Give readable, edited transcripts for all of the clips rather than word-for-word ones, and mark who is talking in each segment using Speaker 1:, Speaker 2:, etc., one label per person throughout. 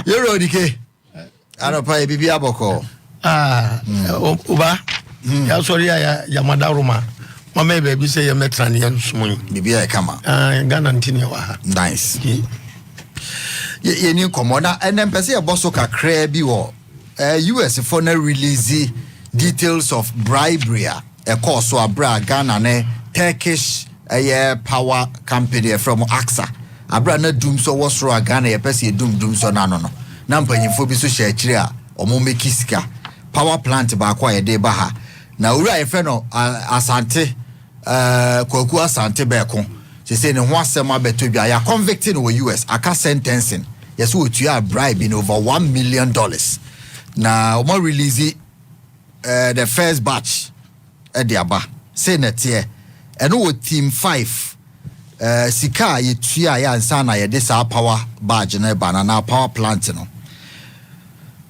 Speaker 1: Yɛwura Odike, anɔpa yɛ biribi abɔkɔ.
Speaker 2: Ah, oba yɛasɔre a yɛamada roma mama yɛ baabi sɛ yɛmmɛtena ne yɛnsom yi.
Speaker 1: Biribi ayɛ kama.
Speaker 2: Ah, Ghana nti ne yɛwɔ ha.
Speaker 1: Nice. Yɛni nkɔmmɔ na ɛnɛ mpɛ sɛ yɛbɔ so kakraa bi wɔ US fo na release details of bribery a ɛkɔɔ so aberɛ a Ghana ne Turkish ɛyɛ power company ɛfrɛ mo Aksa, aberɛ a na dum so wɔ soro a Ghana yɛpɛ sɛ yɛdum dum so no ano no, na mpanyimfoɔ bi so hyɛ akyire a ɔmo make sika. Power plant baako a yɛde ba ha na owura a yɛfrɛ no Asante Kwaku Asante Bɛɛko sese ne ho asɛm abɛtɔ dwa. Yɛ convict no wɔ US, aka sentencing. Yɛsɛ wɔtua a bribe in over $1 million na wɔn release the first batch ɛde aba sei na ɛteɛ. Ɛno wɔ theme five, sika a yɛtua a yɛ ansa na yɛde saa power barge no ba na power plant no.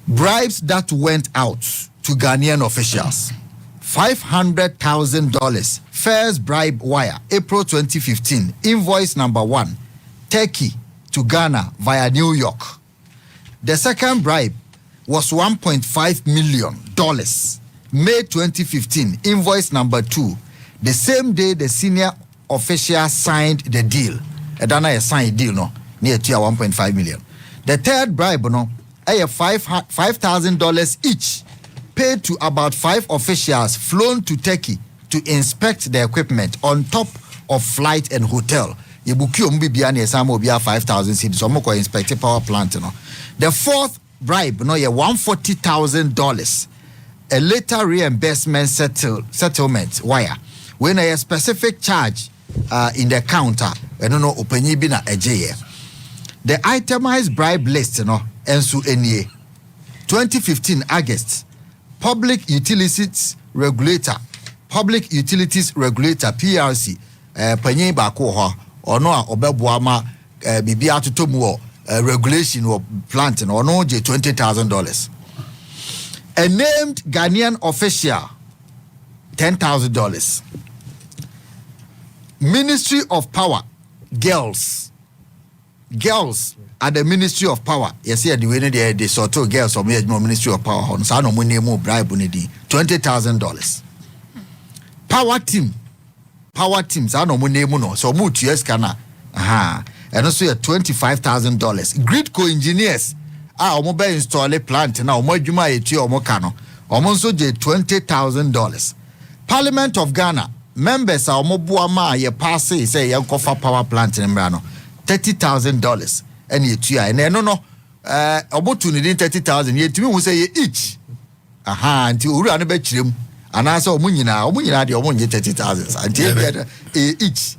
Speaker 1: Bribes that went out to Ghanaian officials: $500,000, first bribe wire, April 2015, invoice number 1, Turkey to Ghana via New York. The second bribe was $1.5 million, May 2015, invoice number 2, the same day the senior official signed the deal. Ɛda na yɛ sign deal no ne yɛtua 1.5 million. The third bribe no ɛyɛ $5,000 each, paid to about five officials flown to Turkey to inspect the equipment, on top of flight and hotel. Yɛ book ɔmo bibia na yɛsan ma obiara 5,000 cedis, ɔmo kɔ inspect power plant no. The fourth bribe no yɛ $140,000, a later reimbursement settlement wire. Wei na yɛ specific charge in the counter. Ɛno no ɔpanyin bi na ɛgye yɛ. The itemized bribe list no nso nie. 2015 August, Public Utilities Regulator, Public Utilities Regulator, PRC, panyin baako wɔ hɔ, ɔno a ɔbɛboa ma biribi atotɔ mu wɔ regulation wɔ plant no, ɔno gye $20,000. A named Ghanaian official, $10,000. Ministry of Power girls at the Ministry of Power, yɛsɛ yɛde wei no deɛ yɛde sɔto girls ɔmo yɛ adwuma Ministry of Power hɔ no, saa na ɔmo name bribe no din, $20,000. Power team, power team, saa na ɔmo name no sɛ ɔmo tua sika na aha, ɛno nso yɛ $25,000. Gridco engineers a ɔmo bɛ install plant na ɔmo adwuma a yɛtua ɔmo ka no, ɔmo nso gye $20,000. Parliament of Ghana members a ɔmo boa ma a yɛ pass sɛ yɛnkɔfa power plant no mmra no, $30,000 ɛna yɛtua. Ɛna ɛno no ɔmo tu ne din 30,000, yɛtumi hu sɛ yɛ each aha, nti owura no bɛkyerɛ mu anaasɛ ɔmo nyinaa deɛ ɔmo nye 30,000 sa, nti ebi ɛdɛ ɛyɛ each.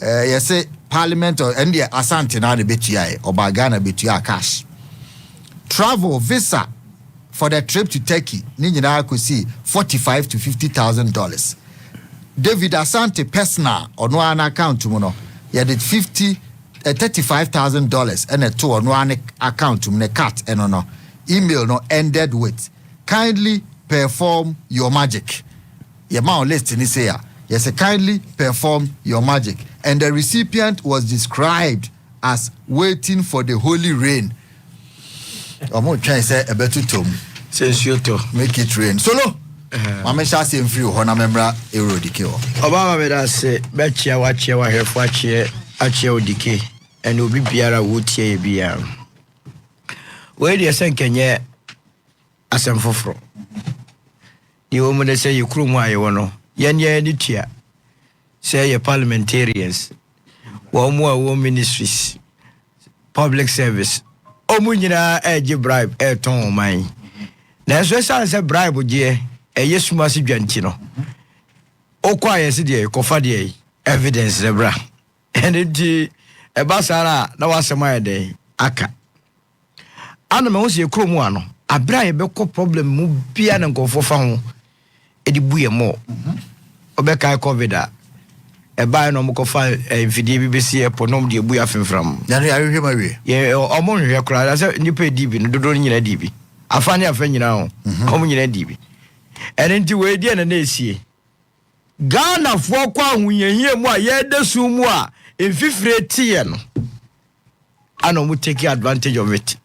Speaker 1: Yɛsɛ parliament ɛn deɛ Asante naa de bɛtua yɛ, ɔbaa Ghana bɛtua cash. Travel visa for the trip to Turkey ne nyinaa kɔsi $45,000 to $50,000. David Asante personal, ɔno ara n'account mu no, yɛde 50 $35,000 ɛna ɛto ɔno ara ne account mu, ne card. Ɛno no email no ended with "Kindly perform your magic." Yɛma o list ni say a yɛsɛ "Kindly perform your magic," and the recipient was described as waiting for the holy rain. Ɔmo twɛn sɛ ɛbɛtotɔ mu.
Speaker 2: Sɛ nsuo tɔ.
Speaker 1: Make it rain. Solo maame hyɛ ase mfiri hɔ na mɛmra ewuro dike hɔ.
Speaker 2: Ɔbaa ma meda ase, bɛkyia wakyia wahwɛfo, akyia akyia Odike ɛne obi biara a wɔtie yɛ biara. Wei deɛ, sɛ nkɛnyɛ asɛm foforɔ deɛ wɔ mu ne sɛ yɛ kurom a yɛwɔ no, yɛn yɛn ani tua sɛ yɛ parliamentarians, wɔn mu a wɔwɔ ministries, public service, ɔmu nyinaa ɛregye bribe, ɛretɔn ɔman. Nanso ɛsiane sɛ bribe gyeɛ ɛyɛ sum ase dwa nti no, wokɔ a yɛse deɛ kɔfa deɛ evidence ne bra. Ɛno nti ɛba saa no a, na wasɛm ayɛ dɛn aka ana mahu sɛ yɛ kurom a no, aberɛ a yɛbɛkɔ problem mu bia na nkɔfoɔ fa ho ɛde bu yɛ mmɔ. Wobɛkae COVID a ɛbaeɛ na ɔmokɔfa mfidie bi bɛsi airport na ɔmde abu yɛ afemfram.
Speaker 1: Yɛno yɛahwehwɛ ma wie.
Speaker 2: Yɛ ɔmo nhwehwɛ koraa sɛ nnipa ɛdi bi no dodoɔ no nyinaa di bi, afa ne afa nyinaa ho, ɔmo nyinaa di bi. Ɛno nti wei deɛ na ɛsie Ghanafoɔ kɔ ahohiahia mu a yɛda sum mu a mfifire teɛ no ana ɔmo take advantage of it.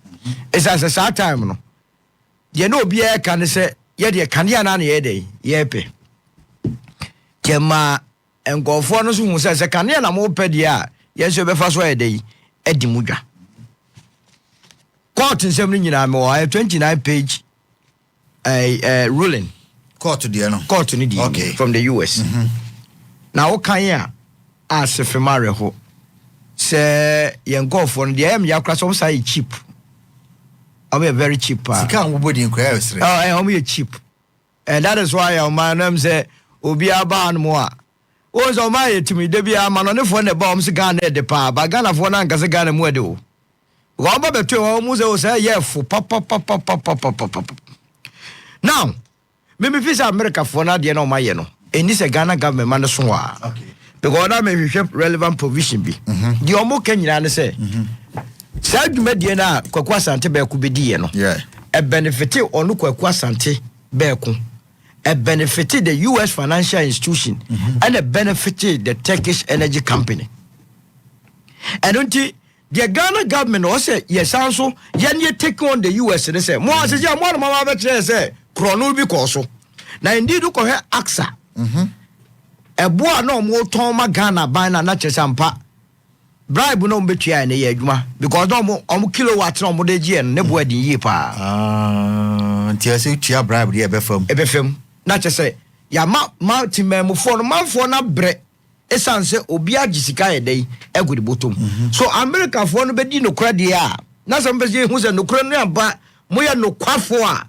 Speaker 2: Ɛsiane sɛ saa time no, deɛ na obiara ka ne sɛ yɛdeɛ kanea no ana yɛyɛ dɛn yɛrepɛ. Nti ɛmaa nkurɔfoɔ no nso hu sɛ sɛ kanea na mopɛ deɛ a, yɛn nso yɛbɛfa so ayɛ dɛn adi mu dwa. Court nsɛm no nyinaa mewɔ hɔ, ɛyɛ 29 page ruling.
Speaker 1: Court deɛ no.
Speaker 2: Court no deɛ from the US. Na wokan a asefem awerɛho sɛ yɛn nkurɔfoɔ no deɛ ɛyɛ meya koraa sɛ wɔn saa yɛ cheap. Wɔn yɛ very cheap paa.
Speaker 1: Sika a wɔbɔ din koraa yɛ sere.
Speaker 2: Wɔn yɛ cheap. And that is why ɔman no sɛ obiara baa no mu a wɔn sɛ ɔman yɛ tumi de bi amanɔnefoɔ na ɛba wɔn sɛ Ghana ɛde paa, ba Ghanafoɔ no ankasa Ghana mu ɛde o. Wɔn ba bɛto wɔn mu sɛ o sɛ ɛyɛ fo papapapapapapapa. Now mímí fi sɛ Amerikafoɔ no adeɛ na wɔn ayɛ no, ɛni sɛ Ghana government ma no so a because na mehwehwɛ relevant provision bi. Deɛ wɔn ka nyinaa ne sɛ saa dwumadie no a Kwaku Asante Bɛɛko bɛdiiɛ no, ɛbenefit ɔno Kwaku Asante Bɛɛko, ɛbenefit the US financial institution, ɛna ɛbenefit the Turkish energy company. Ɛno nti deɛ Ghana government ɔsɛ yɛsan so yɛn yɛ take on the US ne sɛ mo asese a mo anam aba bɛkyerɛ sɛ korɔno bi kɔɔ so na indeed kɔhwɛ AKSA ɛboa na ɔmo tɔn ma Ghana ban na kyerɛ sɛ ampa bribe na ɔmo bɛtua yɛ ne yɛ adwuma, because na ɔmo kilowatt na ɔmo de gye yɛ no ne bo ɛden yie paa.
Speaker 1: Ah, nti ɛsɛ tua bribe deɛ ɛbɛfa mu.
Speaker 2: Ɛbɛfam na kyerɛ sɛ yàma ma tìmɛmufoɔ no manfoɔ no abrɛ ɛsiane sɛ obi agye sika yɛ dɛ ɛgu de bɔtɔm. So Amerikafoɔ no bɛdi nokora deɛ a na sɛ mpɛ sɛ yɛhu sɛ nokora no aba, moyɛ nokwafoɔ a,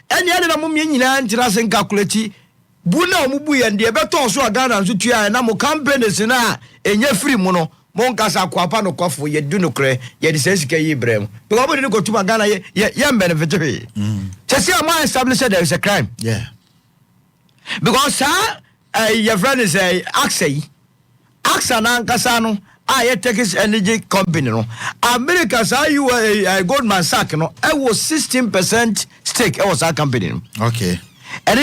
Speaker 2: ɛne ɛde na momyɛ nyinaa ntena ase ncalculate bu na ɔmo bu yɛn deɛ ɛbɛtɔɔ so a Ghana nso tua na mo companies no a ɛnyɛ firi mu no, monkasa akoapa nokwafoɔ, yɛdu nokorɛ, yɛde saa sika yi brɛ mu because ɔmo de ne kɔtum a Ghana yɛ yɛ yɛn benefit hwee kyɛ sɛ ɔmo establish sɛ there is a crime because saa yɛfrɛ no sɛ AKSA yi, AKSA n'ankasa no a yɛ Turkish energy company no, America saa yi wɔ Goldman Sachs no ɛwɔ 16% stake ɛwɔ saa company no. Ɛne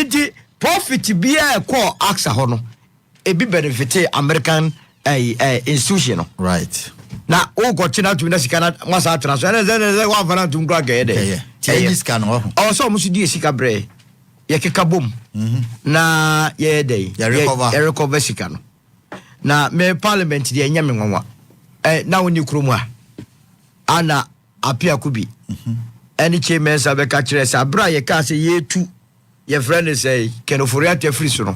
Speaker 2: nti profit biara ɛkɔɔ AKSA hɔ no, ebi benefit American institution no. Na wokɔkye no atumi na sika no masa atena so, ɛne sɛ woamfa no antom kora nkɛyɛ dɛ.
Speaker 1: Ɛyɛ tí ɛyi sika no wɔ ho.
Speaker 2: Ɔwɔ sɛ ɔmo so die sika brɛ yɛkeka bom na yɛyɛ dɛ
Speaker 1: Yɛrecover.
Speaker 2: Yɛrecover sika no. Na me parliament deɛ, ɛnyɛ me nwanwa ɛ na wonni kurom a ana Apiako bi ɛne Kyei Mɛnsa bɛka kyerɛ sɛ aberɛ a yɛkaa sɛ yɛtu yɛfrɛ no sɛ Ken Ofori-Atta afiri so no,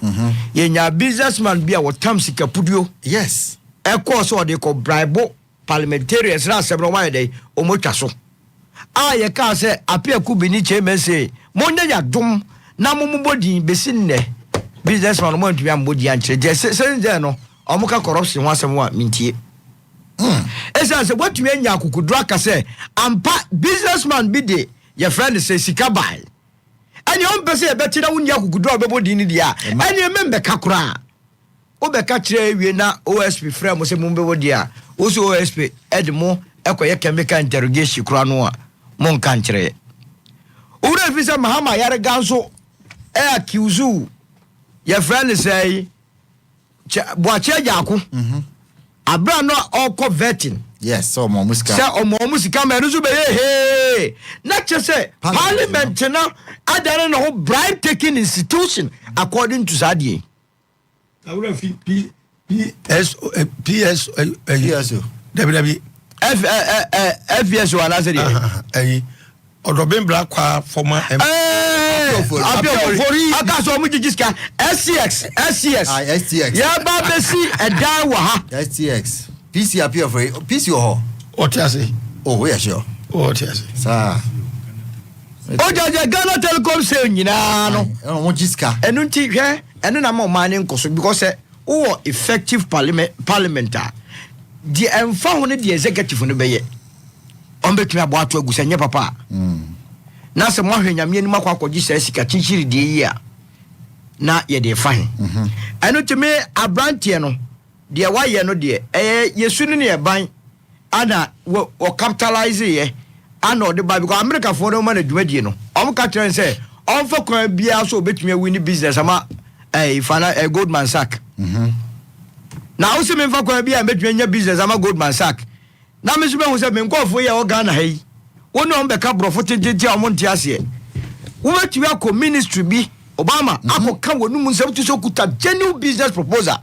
Speaker 2: yɛnya businessman bi a wɔtam sika puduo ɛkɔɔ sɛ ɔde kɔ bribe parliamentarians na asɛm no ɔmayɛ dɛn ɔmɔtwa so a yɛkaa sɛ Apiako bi ne Kyei Mɛnsa, monyɛ yɛadom na momobɔ din. Bɛsi nnɛ businessman no moantumi ammɔ din ankyerɛ deɛ sɛ no ɔmoka corruption ho asɛm a mentie, ɛsiane sɛ woatumi anya akokoduro aka sɛ ampa businessman bi de yɛfrɛ no sɛ sika bae, ɛneɛ ɔmpɛ sɛ yɛbɛte na wonni akokoduro a wobɛbɔ din no deɛ a, ɛneɛ membɛka koraa. Wobɛka kyerɛ awie na OSP frɛ mo sɛ mombɛbɔ deɛ a, wo sɛ OSP ɛde mo ɛkɔyɛ chemical interrogation koraa no a, monka nkyerɛ yɛ. Owura fi sɛ Mahama Yarega nso ɛ accuse yɛfrɛ no sɛ Boakye Agyarko aberɛ a na ɔkɔ vetting.
Speaker 1: Yes, sɛ ɔmo sika.
Speaker 2: Sɛ ɔmo sika ma ɛno nso bɛyɛ hee na kyerɛ sɛ
Speaker 1: Parliament
Speaker 2: parliament no adane ne ho bribe taking institution according to saa deɛ.
Speaker 3: Awura fi P P S P S
Speaker 1: PSO.
Speaker 3: Dabi, dabi.
Speaker 2: F ɛ ɛ FPSO anaasɛ deɛ.
Speaker 3: Ɛyi Ɔdɔbɛn Bla kwa former M.
Speaker 2: Apiofori aka sɛ ɔmo gyegye sika SCX SCS.
Speaker 1: Ah, STX.
Speaker 2: Yɛba bɛsi ɛdan wɔ ha.
Speaker 1: STX PC Apiofori PC wɔ hɔ.
Speaker 3: Ɔte ase.
Speaker 1: Oh, woyɛ sure?
Speaker 3: Ɔte ase.
Speaker 1: Saa.
Speaker 2: Ogyagya Ghana Telecom sale nyinaa no.
Speaker 1: Ɛna ɔmo gye sika.
Speaker 2: Ɛno nti hwɛ, ɛno na ma ɔman ne nkɔ so because sɛ wowɔ effective parliament a, deɛ ɛmfa ho no deɛ executive no bɛyɛ, ɔmbɛtumi abɔ ato agu sɛ nyɛ papa a, na sɛ moahwɛ Nyame anim akɔ akɔgye saa sika kyikyiri deɛ yi a na yɛde fa he. Ɛno nti me aberanteɛ no deɛ wayɛ no deɛ, ɛyɛ yɛsu no ne ɛban ana wɔ capitalise yɛ ana ɔde ba because Amerikafoɔ no ma no dwumadie no, ɔmo ka kyerɛ no sɛ ɔmfa kwan biara so ɔbɛtumi awi ne business ama ɛɛ fana ɛɛ Goldman Sachs. Na wo sɛ memfa kwan bi a mɛtumi anya business ama Goldman Sachs na me nso bɛhu sɛ me nkɔɔfoɔ yi a ɛwɔ Ghana ha yi. Wo ne ɔmo bɛka borɔfo tententen a ɔmo nte aseɛ. Wobɛtumi akɔ ministry bi, Obama, akɔka wɔ num nsɛm to sɛ okuta genuine business proposal.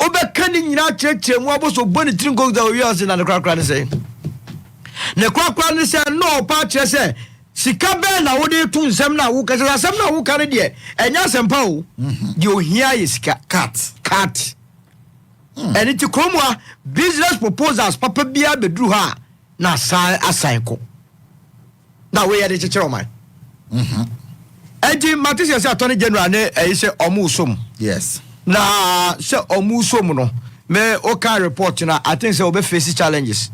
Speaker 2: Wobɛka ne nyinaa kyerɛkyerɛ mu abɔ so bɔ ne tiri nkɔ sɛ owi ase na ne korakora ne sɛ ne korakora ne sɛ na ɔpa kyerɛ sɛ sika bɛɛ na wode to nsɛm no a woka sɛ asɛm no a woka no deɛ, ɛnyɛ asɛmpa o. Deɛ ohia yɛ sika.
Speaker 1: Cut.
Speaker 2: Cut. Ɛne ti kurom a business proposals papa biara bɛduru hɔ a, na asan asan kɔ na woyɛ de kyekyere ɔman. Ɛnti mate sɛ Attorney General ne ɛyi sɛ ɔmo som na sɛ ɔmo som no, me woka report no, I think sɛ wɔbɛface challenges,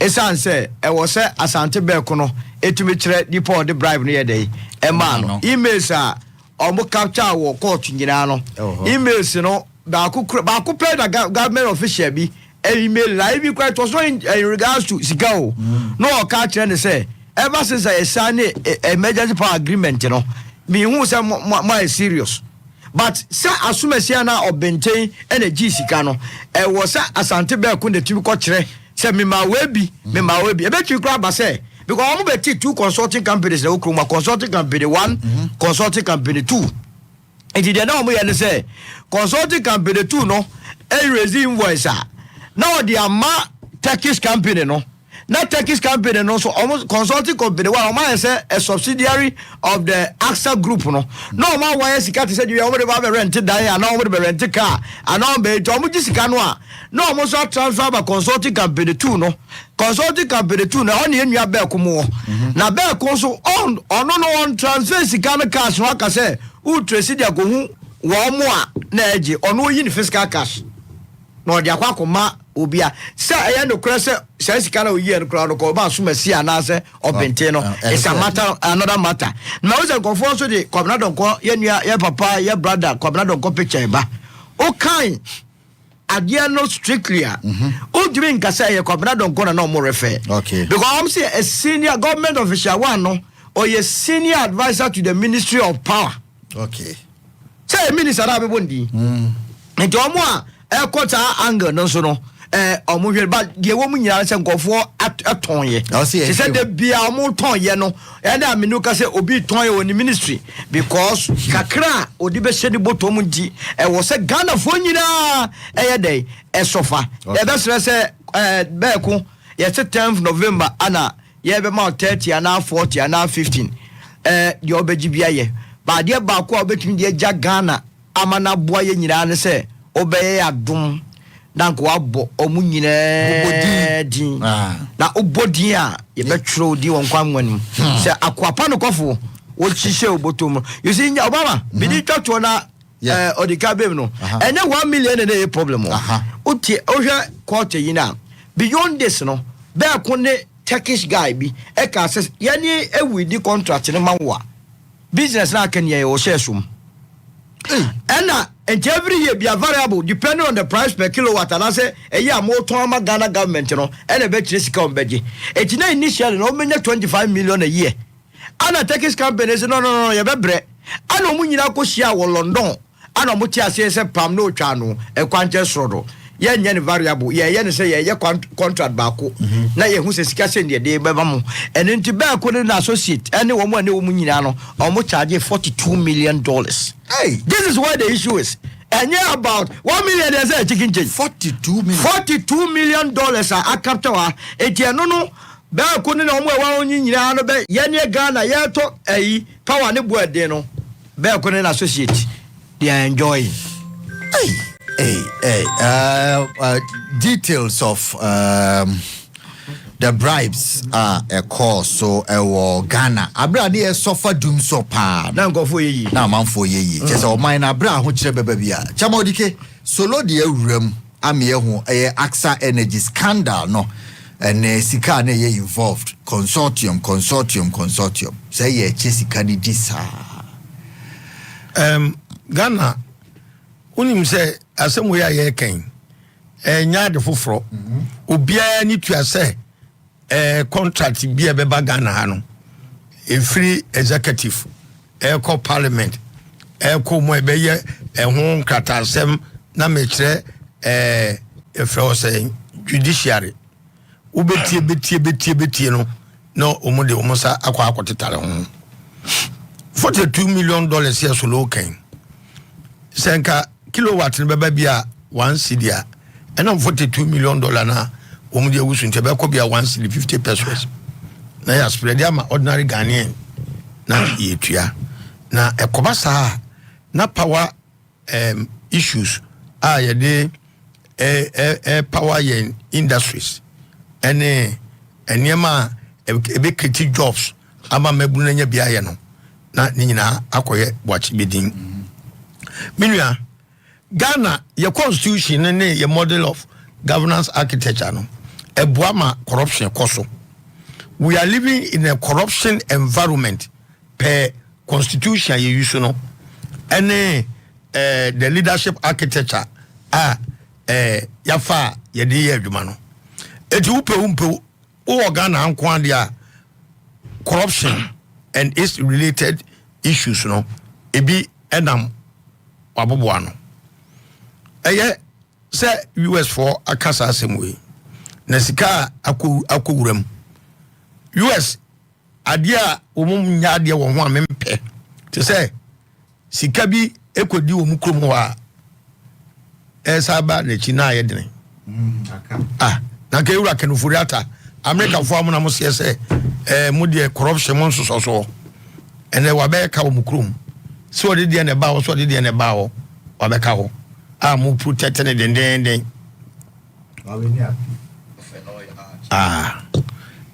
Speaker 2: ɛsiane sɛ ɛwɔ sɛ Asante Bɛɛko no ɛtumi kyerɛ nipa a ɔde bribe no yɛ dɛ ɛmaa no.
Speaker 1: No.
Speaker 2: Emails a ɔmo capture wɔ court nyinaa no,
Speaker 1: Ɛwɔ hɔ.
Speaker 2: emails no baako kura baako pɛ na government official bi email na ebi kura. It was not in regards to sika o. Na ɔka kyerɛ ne sɛ ever since a yɛsan ne emergency power agreement no, mihu sɛ mo ayɛ serious, but sɛ asomasia na ɔbɛnten ɛna gyi sika no, ɛwɔ sɛ Asante Bɛɛko na tumi kɔkyerɛ sɛ mema wei bi, mema wei bi. Ebɛtumi kora aba sɛ because wɔn bɛ ti two consulting companies na ɛwɔ kurom a, consulting company one, consulting company two. Nti deɛ na wɔn yɛ ne sɛ consulting company two no ɛraise invoice a, na ɔde ama Turkish company no, na Turkish company no nso, ɔmo consulting company one, ɔmo ayɛ sɛ a subsidiary of the AXA Group no, na ɔmo awayɛ sika te sɛ deɛ ɔmo de ba bɛ rent dan anaa ɔmo de bɛ rent car anaa ɔmo bɛ. Nti ɔmo gye sika no a, na ɔmo nso transfer ba consulting company two no. Consulting company two no, ɛhɔ ne yɛn nua Bɛɛko mu wɔ, na Bɛɛko nso ɔn ɔno no ɔn transfer sika no cash no, aka sɛ wotrace de akɔhu wɔn mo a na ɛgye ɔno oyi ne physical cash na ɔde akɔ akɔma obi a sɛ ɛyɛ nokorɛ sɛ saa sika na oyi yɛ no koraa no kɔ ɔba asomasi anaasɛ ɔbɛnten no. It's a matter, another matter. Na wo sɛ nkɔfoɔ nso de Kwabena Dɔnkɔ, yɛ nua, yɛ papa, yɛ brother Kwabena Dɔnkɔ picture ba, wokan adeɛ no strictly a, wontumi nka sɛ ɛyɛ Kwabena Dɔnkɔ na ɔmo refɛ because ɔmo sɛ a senior government official one no, ɔyɛ senior adviser to the Ministry of Power. Sɛ yɛ minister na abɛbɔ ne din, nti ɔmo a ɛkɔ saa angle no nso no, ɔmo hwɛ ba deɛ ɛwɔ mu nyinaa sɛ nkɔfoɔ ɛtɔn yɛ.
Speaker 1: Ɔsi yɛ
Speaker 2: te sɛ
Speaker 1: hwɛ.
Speaker 2: De bia ɔmo tɔn yɛ no, ɛna aminu ka sɛ obi tɔn yɛ wɔ ne ministry because kakra a ɔde bɛhyɛ ne bɔtɔ mu, nti ɛwɔ sɛ Ghanafoɔ nyinaa ɛyɛ dɛ ɛsɔfa. Yɛbɛsrɛ sɛ Bɛɛko yɛsɛ 10th November ana yɛbɛma wo 30 anaa 40 anaa 15, deɛ ɔbɛgye bi ayɛ baadeɛ baako a wobɛtumi de agya Ghana ama no aboa yɛ nyinaa ne sɛ wobɛyɛ adom na nka wabɔ ɔmo nyinaa din. Na wobɔ din a, yɛbɛtwerɛ wo din wɔ nkwa nwa no mu sɛ akoapa no kɔfo wɔhyehyɛ wo bɔtɔ mu. You see, nya Obama mede twa toɔ na ɔde ka bɛm no, ɛnyɛ 1 million na ɛyɛ problem o. Wotie, wohwɛ court yi no a, beyond this no, Bɛɛko ne Turkish guy bi ɛka sɛ yɛne ewu di contract no ma wo a, business na aka nea yɛwɔ hyɛ som. Ɛna nti every year bia variable depending on the price per kilowatt anaasɛ ɛyɛ a motɔn ama Ghana government no, ɛna ɛbɛkyerɛ sika wɔn bɛgye. Eti na initially na wɔn 25 million a year, ana Turkish company sɛ no, no, no, yɛbɛbrɛ. Ana wɔn nyinaa kɔ hyia wɔ London, ana wɔn te aseɛ sɛ pam na otwa no ɛkwankyɛn soro do, yɛnyɛ no variable, yɛyɛ no sɛ yɛyɛ contract baako na yɛhu sɛ sika sɛ deɛ de bɛba mo. Ɛno nti Bɛɛko ne na associate ɛne wɔn a ne wɔn nyinaa no, wɔn charge $42 million.
Speaker 1: Hey.
Speaker 2: This is where the issue is. Ɛnyɛ about 1 million deɛ sɛ chicken change.
Speaker 1: 42 million.
Speaker 2: $42 million a acapture wa. Eti ɛno no, Bɛɛko ne na wɔn a ɛwɔ hɔ nyinaa no bɛ yɛne Ghana yɛtɔ ɛyi power ne bu ɛden no, Bɛɛko ne na associate, they are enjoying.
Speaker 1: Hey, hey, hey. Details of the bribes a ɛkɔɔ so ɛwɔ Ghana abere a ne yɛ sɔfa dum so paa
Speaker 2: na nkɔfoɔ yɛ yie.
Speaker 1: Na amanfoɔ yɛ yie kyɛ sɛ ɔman no abere a ahokyerɛ bɛba bi a kyɛma odike solo deɛ awura mu ama yɛho ɛyɛ AXA Energy scandal no, ɛne sika a na ɛyɛ involved, consortium, consortium, consortium, sɛ yɛ ɛkyɛ sika no di saa.
Speaker 3: Ghana, wonim sɛ asɛm wei a yɛrekɛn ɛnyɛ ade foforɔ. Obiara ni tua sɛ contract bi a ɛbɛba Ghana ha no, ɛfiri executive ɛkɔ parliament, ɛkɔ mu a ɛbɛyɛ ɛho nkratasɛm na mekyerɛ ɛfrɛ wɔ sɛ judiciary, wobɛtie bɛtie bɛtie bɛtie no. Na wɔn de wɔn nsa akɔ akɔtetare ho. $42 million yɛ solo kan sɛ nka kilowatt no bɛba bi a 1 cedi a, ɛnam $42 million na wɔn de agu so, nti ɛbɛkɔ bi a 1 cedi 50 pesewas na yɛ spread ama ordinary Ghanaian na yɛtua. Na ɛkɔba saa na power issues a yɛde ɛ ɛ ɛ power yɛn industries ɛne nneɛma a ɛbɛ create jobs ama mmabunu no anya bi ayɛ no, na ne nyinaa akɔyɛ boakye bi din. Me nua, Ghana yɛ constitution no ne yɛ model of governance architecture no ɛboa ma corruption kɔ so. We are living in a corruption environment per constitution a yɛyi so no ɛne the leadership architecture a yafa a yɛde yɛ adwuma no. Eti wopɛ wompɛ, wowɔ Ghana nko adeɛ a, corruption and its related issues no ebi ɛnam waboboa no. Ɛyɛ sɛ US foɔ aka saa asɛm wei na sika a akɔ akɔwura mu US adeɛ a wɔn nya adeɛ wɔ ho a mempɛ te sɛ sika bi ekɔdi wɔn kurom hɔ a ɛsa ba n'akyi na ayɛ dene. Ah, na nka ewura Ken Ofori-Atta, Amerikafoɔ a mo na mo seɛ sɛ mo deɛ corruption mo nsosɔ soɔ, ɛnɛ wabɛyɛ ka wɔ mo kurom sɛ ɔde deɛ na ɛba hɔ, sɛ ɔde deɛ na ɛba hɔ, wabɛka hɔ a mo protect ne dendenden. Ah,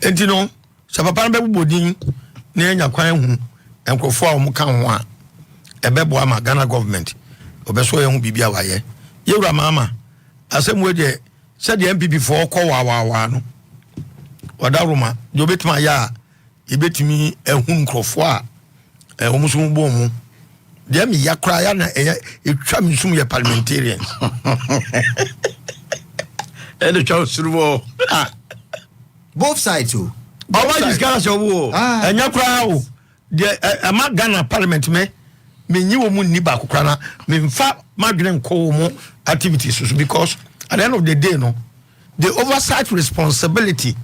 Speaker 3: enti no sɛ papa no bɛbobɔ din na yɛnya kwan hu nkurɔfoɔ a wɔn ka ho a, ɛbɛboa ma Ghana government ɔbɛ so yɛn ho biribi a wayɛ. Yɛwura Maama, asɛm wo deɛ, sɛdeɛ NPP foɔ kɔ waawaawa no, ɔda roma deɛ obɛtumi ayɛ a yɛbɛtumi ahu nkurɔfoɔ a wɔn nso bɔ mu deɛ meya koraa ya na ɛyɛ ɛtwa me nsum yɛ parliamentarians.
Speaker 2: Ɛne twa soro bɔ.
Speaker 3: Ah.
Speaker 1: Both sides o.
Speaker 2: Ɔba gyi sika na sɛ ɔwo o.
Speaker 1: Ah.
Speaker 3: Ɛnyɛ koraa o, deɛ ɛma Ghana parliament me menyi wɔ mu nni baako koraa na memfa madwene nkɔ wɔ mu activities so, because at the end of the day no, the oversight responsibility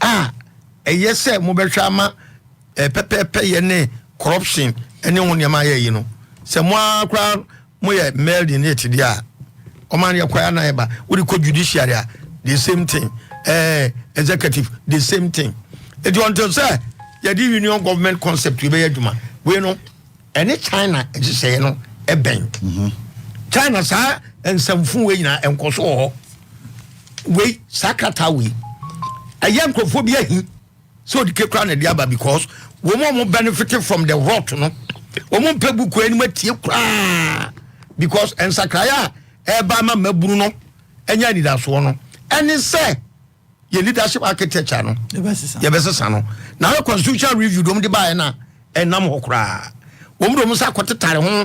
Speaker 3: a ɛyɛ sɛ mobɛhwɛ ama pɛpɛɛpɛ yɛ ne corruption ɛne ho nneɛma ayɛ yi no, sɛ mo ara koraa moyɛ mailed in it deɛ a, ɔman yɛ kwan anan ba wode kɔ judiciary a, the same thing, executive, the same thing. Eti until sɛ yɛde union government concept yi bɛyɛ adwuma wei no, ɛne China nhyehyɛeɛ no ɛbɛn China. Saa nsɛmfo wei nyinaa ɛnkɔ so wɔ hɔ. Wei saa krataa wei ɛyɛ nkurɔfoɔ bi ahi sɛ ɔde kekura na ɛde aba, because wɔn a wɔn benefit from the rot no, wɔn mpɛ buku anim atie koraa, because nsakraeɛ a ɛreba ama mmabunu no ɛnyɛ anidasoɔ no ɛne sɛ yɛ leadership architecture no yɛbɛsesa no na ayɛ constitutional review dɔm de baeɛ no a ɛnam hɔ koraa, wɔn de wɔn nsa akɔtetare ho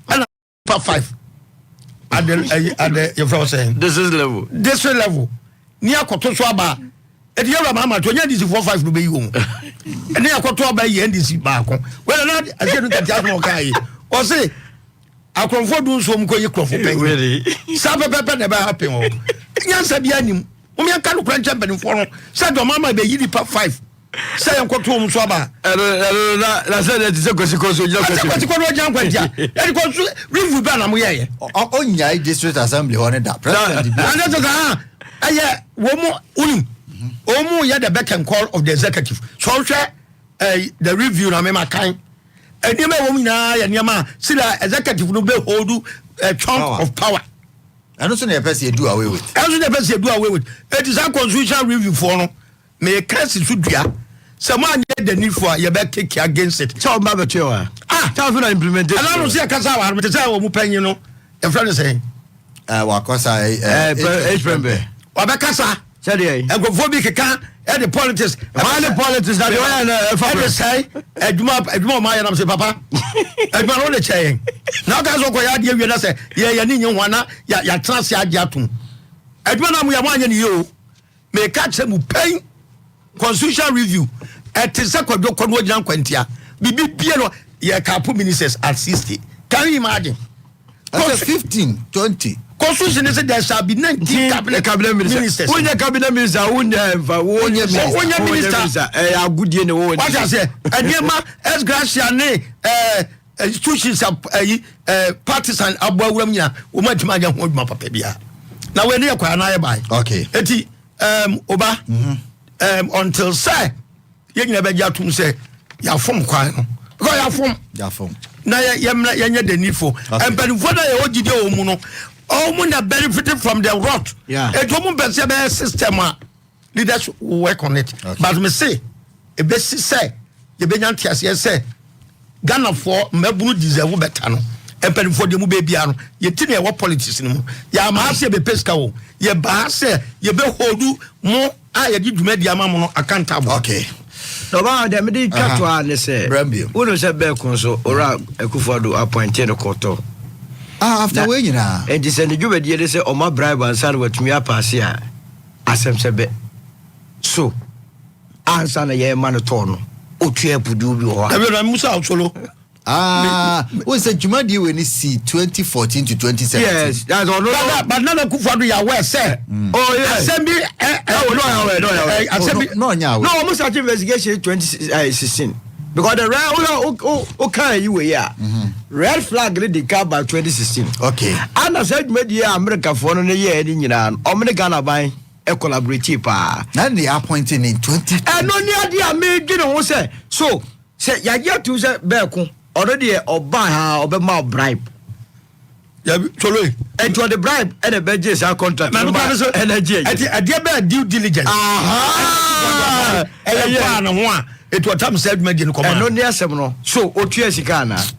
Speaker 3: ɛna pa five ade ɛyi ade yɛfrɛ wɔ sɛn?
Speaker 2: District level.
Speaker 3: District level ní akɔto so aba ɛdi yɛwura maa ma to onye NDC four five no bɛyi wɔn ɛne akɔto aba yi NDC baako wɛrɛ na ɛsɛ no kɛtɛ asoma ɔka yi ɔse akorɔmfoɔ du nso mu kɔ yi kurɔfo pɛn saa pɛpɛpɛ na ɛbɛ happen hɔ. Nyansa bi anim wɔn yɛn ka no kura nkyɛn mpanimfoɔ no sɛ dɔm ama bɛyi nipa five sɛ yɛn kɔto wɔn so aba.
Speaker 2: Ɛno ɛno na sɛ deɛ ti sɛ kwasi kɔ so gyina
Speaker 3: kwasi.
Speaker 2: Kwasi.
Speaker 3: Kwasi kɔ no ɔgyina nkwantia ɛdi kɔ so review bɛɛ na mo yɛ yɛ.
Speaker 1: Ɔnyae district assembly hɔ ne da president bi.
Speaker 3: Ɛnɛ sɛ saa ɛyɛ wɔn mu onim wɔn mu yɛ the beck and call of the executive. So ɔhwɛ the review na mɛma kan nneɛma a wɔn nyinaa yɛ nneɛma a sida executive no bɛ hold a chunk
Speaker 1: Power.
Speaker 3: of power.
Speaker 1: Ɛno so na yɛpɛ sɛ yɛdu away with.
Speaker 3: Ɛnso na yɛpɛ sɛ yɛdu away with. Eti saa constitutional review foɔ no, mɛka si so dua sɛ mo anyɛ the need for a yɛbɛ kick against it.
Speaker 2: Sɛ ɔba bɛtoɛ wa.
Speaker 3: Ah.
Speaker 2: Sɛ ɔfɛ na implementation.
Speaker 3: Ɛna no sɛ yɛkasa wɔ ha te sɛ wɔn mu panyin no, yɛfrɛ no sɛn?
Speaker 1: Wakɔsa.
Speaker 2: Ɛɛ H Prempeh.
Speaker 3: Wabɛkasa.
Speaker 2: Sɛdeɛ.
Speaker 3: Nkurɔfoɔ bi keka ɛde politics.
Speaker 2: Wɔn ne politics na deɛ wɔyɛ no ɛfa.
Speaker 3: Ɛde sɛe adwuma ɔma yɛ nam sɛ papa adwuma no wode kyɛ yɛn na woka sɛ wokɔyɛ adeɛ wie na sɛ yɛyɛ ne nyɛ ho ana yɛatena ase agye atom adwuma no a moyɛ moanyɛ ne yie o. Meka kyerɛ mu pɛn, constitutional review ɛte sɛ kwadwo kɔ no wagyina nkwantia biribi bie no yɛ cap ministers at 60. Can you imagine?
Speaker 1: Ɛsɛ 15 20.
Speaker 3: Constitution ne sɛ there shall be 19 cabinet,
Speaker 2: cabinet
Speaker 3: ministers.
Speaker 2: Wonyɛ cabinet minister, wonyɛ nfa wonyɛ
Speaker 3: minister. Wonyɛ minister.
Speaker 2: Ɛyɛ agodie ne wɔwɔ.
Speaker 3: Wate aseɛ, ɛnneɛma ex gratia ne institutions ɛyi partisan abɔ awuram nyina, wɔn atumi anyɛ ho adwuma papa biara na wɔn ani yɛ kwan anayɛ baayi. Eti oba until sɛ yɛn nyinaa bɛgye atum sɛ yɛafom kwan no, because yɛafom.
Speaker 1: Yafom.
Speaker 3: Na yɛ yɛmmerɛ yɛnyɛ the needful. Mpanimfoɔ na yɛwɔ gyidie wɔ mu no, ɔmo na benefit from the rot. Etu ɔmo mpɛ sɛ ɛbɛyɛ system a leaders will work on it. But me se ebesi sɛ yɛbɛnya nteaseɛ sɛ Ghanafoɔ mmabunu deserve better no, mpanimfoɔ deɛ mu bɛɛ biara no, yɛti na yɛwɔ politics no mu, yɛamaa sɛ yɛbɛpɛ sika o, yɛbaa sɛ yɛbɛhold mo a yɛde dwumadi ama mo no accountable.
Speaker 2: Na ɔbaa deɛ mede twa to a ne sɛ
Speaker 1: Brambio.
Speaker 2: wonu sɛ bɛɛko nso owura Akufo-Addo appoint no kɔtɔ.
Speaker 1: Ah, after wei nyinaa.
Speaker 2: Enti sɛ ne dwumadie ne sɛ ɔma bribe ansa na watumi apaase a, asɛm sɛ bɛ so ansa na yɛma no tɔɔ no, ɔtua apuduo bi wɔ hɔ a.
Speaker 3: Dabi na musa osolo.
Speaker 1: Ah, wo sɛ dwumadie wei ni si 2014 to 2017.
Speaker 2: Yes, that's all, no.
Speaker 3: But Nana Akufo-Addo yɛ aware sɛ
Speaker 2: Oh yes.
Speaker 3: asɛm bi ɛ ɛ
Speaker 2: No, no, no, no, no.
Speaker 3: Asɛm bi.
Speaker 1: No, ɔnyɛ aware.
Speaker 2: No, ɔmo start investigation 2016 because the red o o o kan yi wei a, red flag ne di ka by 2016. Ana sɛ dwumadie a Amerikafoɔ no ne yɛɛ ne nyinaa no, ɔmo ne Ghana ban ɛ collaborate paa.
Speaker 1: Na ne appointing in 20.
Speaker 2: Ɛno ne adeɛ a medwene ho sɛ so sɛ yɛagye atum sɛ bɛɛko ɔno deɛ ɔbaa ha, ɔbɛma wo bribe.
Speaker 3: Yabi solo yi.
Speaker 2: Ɛnti ɔde bribe ɛna ɛbɛgye saa contract
Speaker 3: na
Speaker 2: no
Speaker 3: no
Speaker 2: ma
Speaker 3: kwan so
Speaker 2: ɛna gye ayi.
Speaker 3: Ɛti ɛdeɛ bɛɛ due diligence. Ɛyɛ paa ne ho a etu ɔtam sɛ adwuma di no kɔma.
Speaker 2: Ɛno ne asɛm no, so otua sika anaa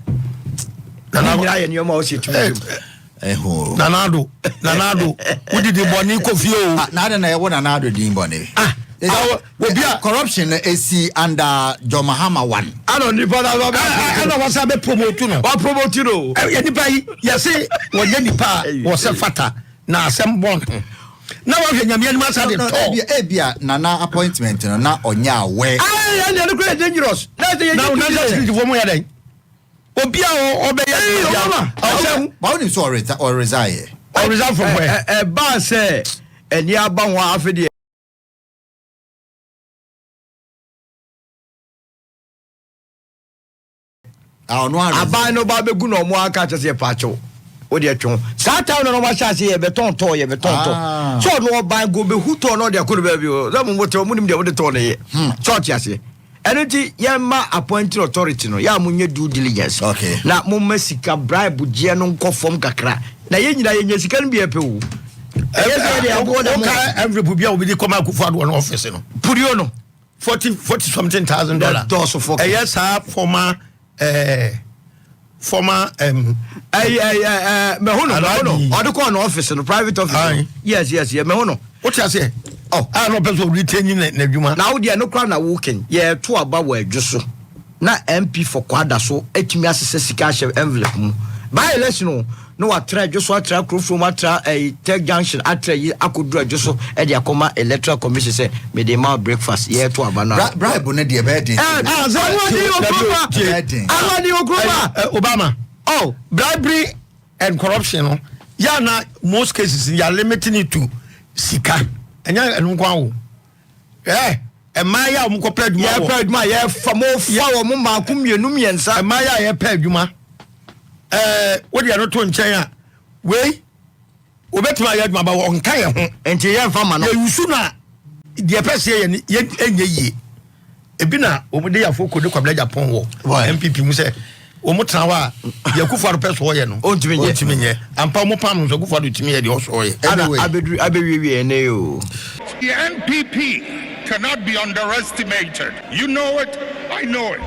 Speaker 2: ne nyinaa yɛ nneɛma a ɔsɛ tumi dwom.
Speaker 1: Ɛho.
Speaker 3: Nanado, Nanado, wodidi bɔnne kɔ fie o.
Speaker 1: Ah, na ade na ɛwɔ Nana Addo din bɔne.
Speaker 3: Ah, obi a
Speaker 1: corruption no esi under John Mahama one.
Speaker 2: Ana nipa na ba
Speaker 3: ɛna wɔsa bɛ promote no.
Speaker 2: Wa promote no.
Speaker 3: Yɛ nipa yi yɛse wɔnyɛ nipa a wɔsɛ fata na asɛm bɔn ho na wɔhwɛ Nyame anim asa de
Speaker 1: No,
Speaker 3: tɔ.
Speaker 1: Ebia Nana appointment no na ɔnyɛ aware.
Speaker 2: Ayi, ɛnna ɛno kura yɛ dangerous na ɛsɛ yɛ
Speaker 3: Na
Speaker 2: gye
Speaker 3: national
Speaker 2: tu
Speaker 3: security fo mu yɛ dɛn, obi a ɔbɛyɛ
Speaker 2: Ee, Obama.
Speaker 3: ɔsɛ
Speaker 1: Ba wonim sɛ ɔresign yɛ.
Speaker 3: Ɔresign from where?
Speaker 2: Ɛbaa sɛ ɛni aba ho afe deɛ.
Speaker 1: Ah, ɔno a resign.
Speaker 2: Aban no ba bɛgu na ɔmo aka kyerɛ sɛ yɛpa o deɛ twɛn saa time no na ɔmo ahyɛ ase yɛbɛtɔn tɔɔ, yɛbɛtɔn tɔɔ. Sɛ ɔno ɔban go bɛhu tɔɔ na ɔde akɔ no baabi o, sɛ mo mo tɛ ɔmo nim deɛ ɔmo de tɔɔ no yɛ sɛ ɔte aseɛ. Ɛno nti yɛma appointing authority no yɛ a monyɛ due diligence. Na momma sika bribe gyeɛ no nkɔ fam kakra na yɛn nyinaa yɛnya sika no bi yɛpɛ o, ɛyɛ sɛ yɛde aboɔ da mo.
Speaker 3: Woka envelope bi a obi de kɔma Akufo Addo no office no.
Speaker 2: Purio no.
Speaker 3: Forty something thousand dollar.
Speaker 2: Dɔɔso fɔ.
Speaker 3: Ɛyɛ saa former
Speaker 2: ɛyɛ ɛyɛ ɛɛ mɛho no, mɛho no.
Speaker 3: Alhaji.
Speaker 2: Ɔde kɔɔ no office no, private office no.
Speaker 3: Aye.
Speaker 2: Yes, mɛho no.
Speaker 3: Wote aseɛ?
Speaker 2: Oh.
Speaker 3: A na ɔpɛ sɛ ɔretain ne n'adwuma.
Speaker 2: Na wo deɛ no kora na wo ken yɛto aba wɔ adwo so na MP for Kwada so atumi asesɛ sika ahyɛ envelope mu by election o, na watra adwo so, atra Kurofurom, atra ɛyi Tech Junction, atra yi akɔduru adwo so ɛde akɔma Electoral Commission sɛ mede ma wo breakfast, yɛto aba no a.
Speaker 1: Bribe no deɛ ɛbɛyɛ den.
Speaker 2: Ɛ ɔno okuroma.
Speaker 1: Ɛbɛyɛ den.
Speaker 2: Ɔno okuroma.
Speaker 3: Obama.
Speaker 2: Oh.
Speaker 3: Bribery and corruption no yà na most cases yà limiting it to sika, ɛnyɛ ɛnu nko awo ɛ mmaa yi a wɔn kɔ pɛ adwuma wɔ.
Speaker 2: Yɛpɛ adwuma, yɛfa mo fa wɔ mo maako mmienu mmiɛnsa.
Speaker 3: Mmaa yi a yɛpɛ adwuma wode ɛno to nkyɛn a, wei obɛtumi ayɛ adwuma ba ɔnka yɛ ho.
Speaker 2: Nti yɛmfa ma no.
Speaker 3: Yɛyusu no a, deɛ pɛ sɛ yɛ no ɛnyɛ yie. Ebi na wɔn de yafo kode Kwabena Japan wɔ
Speaker 1: Why?
Speaker 3: NPP mu sɛ wɔn tena hɔ a, deɛ Akufo Addo pɛ so ɔyɛ no
Speaker 2: Ɔntumi nyɛ.
Speaker 3: ɔntumi nyɛ ampa. Wɔn pam no nso, Akufo Addo tumi yɛ deɛ ɔsɔ ɔyɛ.
Speaker 2: Ana
Speaker 1: Anyway.
Speaker 2: abɛduru abɛwiewie ɛnɛ yi o.
Speaker 4: The NPP cannot be underestimated. You know it, I know it.